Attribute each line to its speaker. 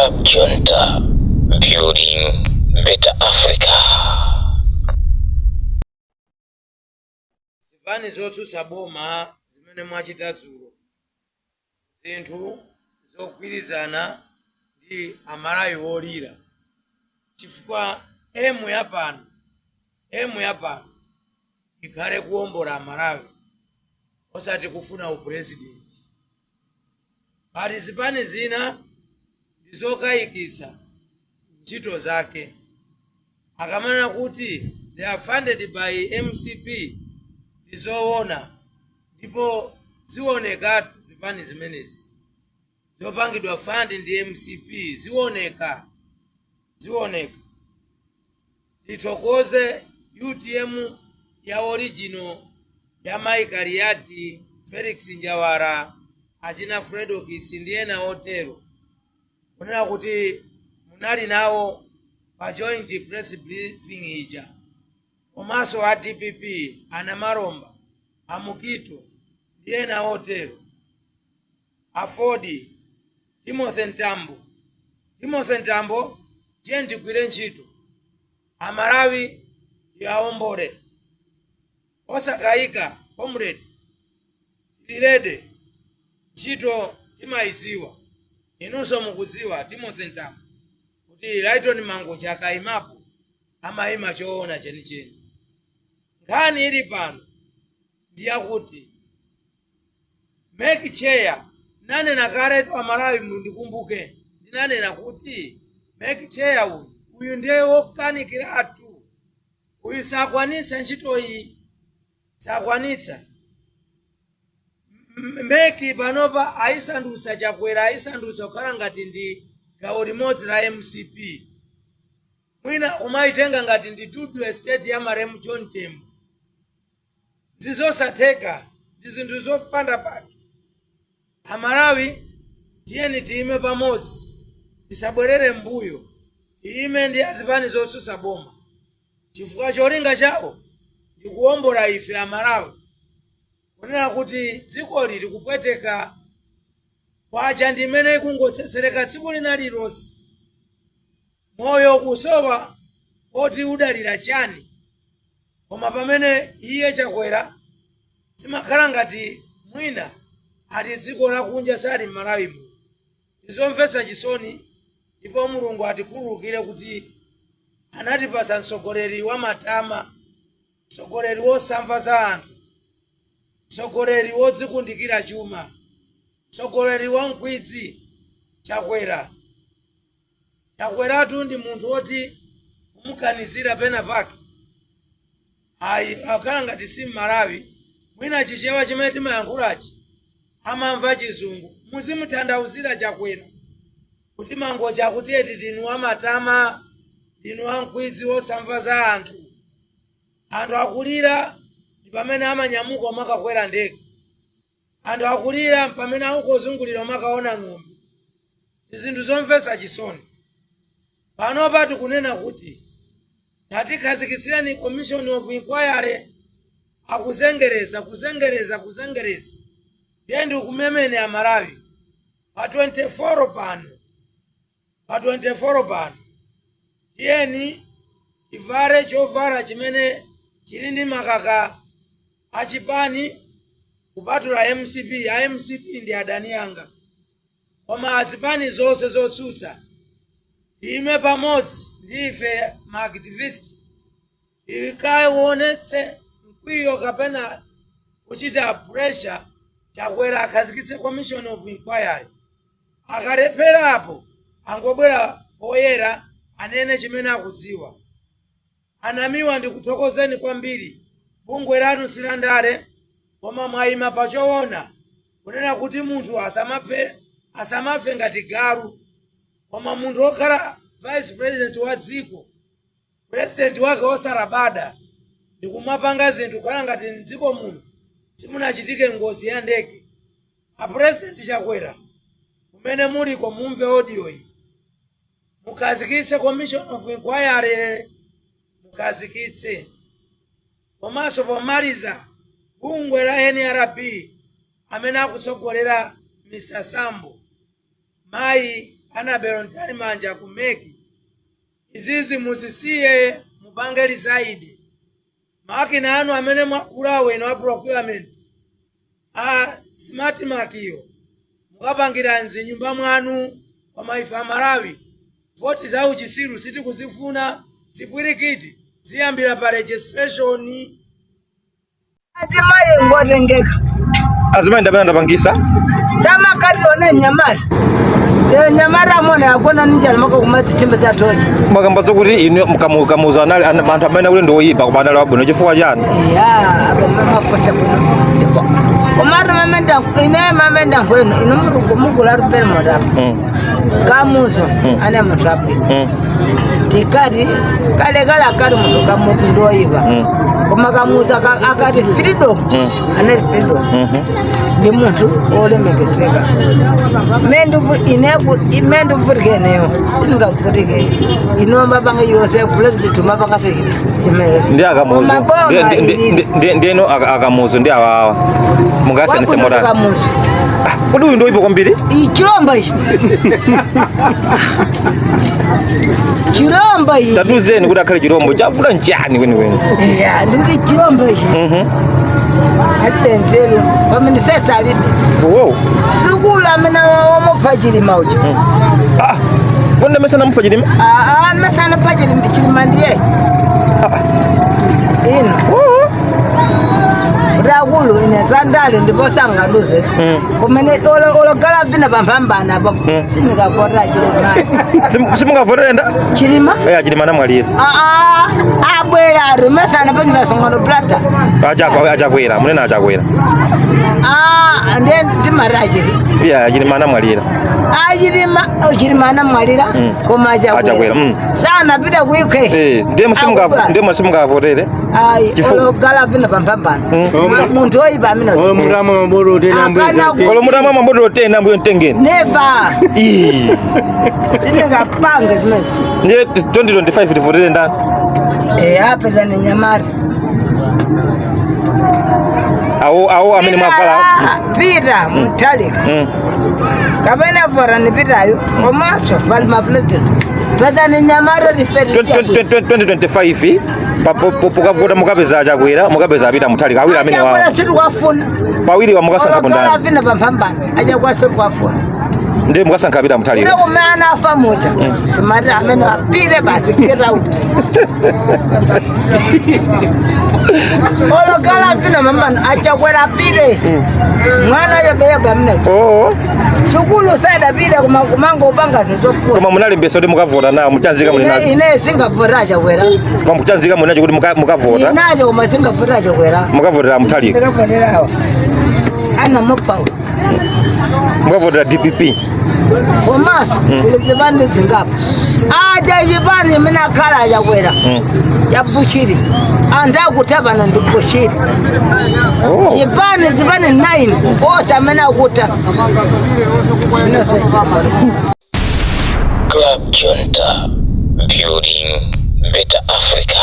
Speaker 1: Cab Junta, building better Africa.
Speaker 2: Zipani zotsutsa boma zimene mwachita dzulo, zinthu zogwirizana ndi Amalawi wolira, chifukwa aim ya pano, aim ya pano ikhale kuwombola Amalawi, osati kufuna upresident. Pali zipani zina ndi zokayikitsa ntchito zake. Akamanena kuti they are funded by MCP, ndi zoona ndipo zionekatu. Zipani zimenezi zopangidwa fund ndi MCP zioneka, zioneka. Tithokoze UTM ya original ya Mai Kaliati, Felix Njawara, achina Fredokiss ndi ena otero, kunena kuti munali nawo pa joint press briefing ija, komanso a DPP, ana Maromba, amukito ndi ena otero, Afodi, Timothy Ntambo. Timothy Ntambo, tiye tigwire ntchito, Amalawi tiyaombole. Osakayika, comrade, tili ready. Ntchito timayidziwa. Inunso mukudziwa, Timothy Ntambo, kuti Lighton Mangochi akayimapo amayima choona chenicheni. Nkhani ili pano ndiyakuti MEC chair, nanena kaletu, Amalawi mundikumbuke, ndinanena kuti MEC chair uyu, uyu ndiye wokanikiratu uyu, sakwanitsa ntchito iyi, sakwanitsa. MEC panopa ayisandutsa, Chakwera ayisandutsa kukhala ngati ndi gawo limodzi la MCP, mwina kumayitenga ngati ndi Dudu Estate ya maremu John Tembo. Ndi zosatheka, ndi zinthu zopanda pake. Amalawi, tiyeni tiyime pamodzi, tisabwerere mbuyo, tiyime ndi azipani zotsutsa boma, chifukwa cholinga chawo ndi kuwombola ife Amalawi, kunena kuti dzikoli likupweteka. Kwacha ndi imene ikungotsetsereka tsiku lina lilonse, moyo kusowa oti udalira chani. Koma pamene iye Chakwera zimakhala ngati mwina ali dziko lakunja, sali m'Malawi muno. Ndizomvetsa chisoni, ndipo Mulungu atikhululukire kuti anatipasa mtsogoleri wa matama, mtsogoleri wosamva za anthu, mtsogoleri wodzikundikira chuma, mtsogoleri wa mkwidzi, Chakwera. Chakweratu ndi munthu woti kumuganizira pena pake ayi, akhala ngati si Mmalawi. Mwina Chichewa chimene timayankhulachi amamva Chizungu. Muzimutanthauzira Chakwera kuti Mangochi akuti eti ndinu amatama, ndinu amkwidzi wosamva za anthu. Anthu akulira ndi pamene amanyamuka umakakwera ndege, anthu akulira pamene akungozungulira umakaona ng'ombe. Ndi zinthu zomvetsa chisoni. Panopa tikunena kuti tatikhazikitsireni commission of inquiry. Akuzengereza, kuzengereza, kuzengereza. Ndiye ndikumemeni Amalawi, pa 24 pano, pa 24 pano, tiyeni tivale chovala chimene chili ndi makaka achipani, kupatula MCP. A MCP ndi adani anga, koma azipani zonse zotsutsa tiyime pamodzi ndi ife maactivist, tikaonetse mkwiyo kapena kuchita pressure Chakwera akhazikitse commission of inquiry. Akalepherapo, angobwera poyera anene chimene akudziwa. Anamiwa, ndikuthokozeni kwambiri. Bungwe lanu silandale, koma mwayima pachoona, kunena kuti munthu asamafe ngati galu, koma munthu wokhala vice president wa dziko, president wake osalabada, ndikumapanga zinthu kukhala ngati mdziko muno simunachitike ngozi ya ndege. A President Chakwera, kumene muliko, mumve audio iyi, mukhazikitse commission of inquiry, mukhazikitse. Komanso pomaliza, bungwe la NRB amene akutsogolera Mr Sambo, mayi Annabel Mtalimanja ku MEC, izizi muzisiye, mupange resign. Makina anu amene mwagulawo ino a procurement a Smartmatic yo mukapangira mzinyumba mwanu. Koma ife Amalawi, voti za uchisiru sitikuzifuna. Zipwirikiti ziyambira pa registration.
Speaker 3: Azimayi ngotengeka.
Speaker 4: Azimayi ndamene andapangisa.
Speaker 3: Samakalilone nyamara nyamara amona akona ninjala maka kumazitimba za tochi.
Speaker 4: Mwakamba zokuti inu Kamuzu anali anthu amene akuti ndi oyipa, koma anali wabwino, chifukwa chani?
Speaker 3: Ya, apo mafosa kuno ndipo komara mamenda ine mamenda nkhuleno ino mugula rupere motapo. Kamuzu ane munthu abwino. Tikati kale kale akati munthu Kamuzu ndoyipa. Koma Kamuzu akati freedom, anali freedom. Ndi munthu olemekezeka. Mendivutike ineyo sindingavutike ino mapanga yonse president mapanga chimene
Speaker 4: Ndi aKamuzu.
Speaker 3: Maboma
Speaker 4: Ndiyeno aKamuzu ndi awawa mungasiyanise motani?
Speaker 3: Kamuzu.
Speaker 4: Ah, kodi uyu ndi oyipa kwambiri?
Speaker 3: Ichilombo ichi, chilombo ichi.
Speaker 4: Tatuzeni kuti akhale chilombo chavuta nchani kwenikweni?
Speaker 3: Ya, ndikuti chilombo ichi alibe nzeru pamene sesa alibe
Speaker 4: Wow.
Speaker 3: sukulu amene wamupha Chilima uja.
Speaker 4: Ah, kodi ndamene anamupha Chilima?
Speaker 3: Amene anapha Chilima ndiye ino. Rakulu ine zandale ndipo sangaluze. Kumene ologala vina pamphambana apo. Sindingavotera Chilima.
Speaker 4: Simungavotere nda?
Speaker 3: Chilima.
Speaker 4: Eh, Chilima anamwalira.
Speaker 3: Abwera arumesa anapangisa songano plata.
Speaker 4: Achakwera, munena achakwera.
Speaker 3: Ndiye timati achili
Speaker 4: Iya, Chilima anamwalira.
Speaker 3: Achilima, Chilima anamwalira. Koma
Speaker 4: Achakwera,
Speaker 3: Achakwera sanapita ku UK.
Speaker 4: Eh, ndiye
Speaker 3: Akubwera.
Speaker 4: ndiye simungavotere.
Speaker 3: Ayi. Ologala vina pamphambana. Munthu oyipa amene
Speaker 5: Oyo mutamwa mabotolo 10 ambuye.
Speaker 3: Akana
Speaker 4: Olo mutamwa mabotolo 10 ambuye mtengeni.
Speaker 3: Never.
Speaker 4: Ii.
Speaker 3: Sindingapange zimenezo.
Speaker 4: Ndiye 2025 tivotere ndani?
Speaker 3: Eh, apeza ni nyamari.
Speaker 4: Awo amene mwavala.
Speaker 3: Peter Mutharika. Kapena vora ni Peteryo, komanso pali ma president peza ni nyamari riferi.
Speaker 4: 2025 pokavota mukapeza Achakwera, mukapeza apita Mutharika, awiri amene wawo.
Speaker 3: Achakwera sitikwafuna.
Speaker 4: Pawiri wa mukasankhapo
Speaker 3: Ologala
Speaker 4: ndani?
Speaker 3: vina pamphambano, Achakwera sitikwafuna.
Speaker 4: Ndiye mukasankha apita Mutharika.
Speaker 3: Ine kumene anafa muja, timati amene apite basi, get out. Ologala vina mambano, Achakwera apite. Mwana yobeyebwa amene
Speaker 4: Oo.
Speaker 3: sukulu sadapite kumango upanga zinzopusa.
Speaker 4: Koma munalembesa kuti mukavota nawo, muchanzika muli nacho?
Speaker 3: Ine singavotera Achakwera.
Speaker 4: Koma muchanzika muli nacho kuti mukavota?
Speaker 3: Inacho, koma singavotera Achakwera.
Speaker 4: Mukavotera Mutharika?
Speaker 3: Ndikavoterawo anamupawo.
Speaker 4: Mukavotera DPP?
Speaker 3: Komanso kuli zipani zingapo aja chipani imene akhala Achakwera ya Bushiri, anthu akutapana ndi Bushiri.
Speaker 4: Oh.
Speaker 3: Chipani zipani 9 onse amene akuta Chinonse.
Speaker 1: Club Junta, building better Africa.